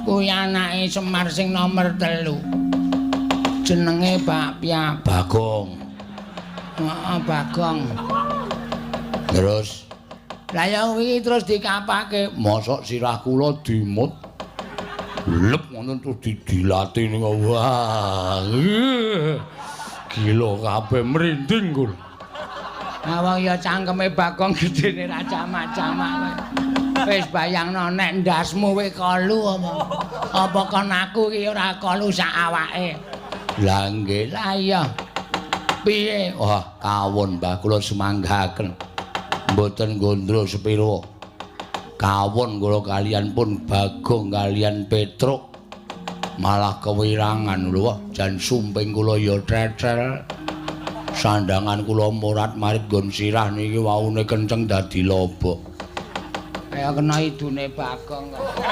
Kuwi anake Semar sing nomer 3. Jenenge Bakpia Bagong. Heeh, Bagong. Terus Lah ya wingi terus dikapake. Mosok sirah kula dimut. Lep ngono terus didilati niku. Wah. Gila kabeh merinding kula. Ah wong ya cangkeme Bagong gedene ra jamak-jamak. Wis bayangno nek ndasmu kowe kolu apa? Apa kon aku iki ora kolu sak awake? Lah nggih. Lah iya. Piye? Wah, kawon Mbah kula semanggaken. Mboten gondro sepiro. Kawon kula kalian pun Bagong kalian Petruk. Malah kewirangan lho, wah, jan sumping kula ya trethel. Sandangan kula morat-marit nggon sirah niki waune kenceng dadi lobok. Kaya kena idune Bagong kok.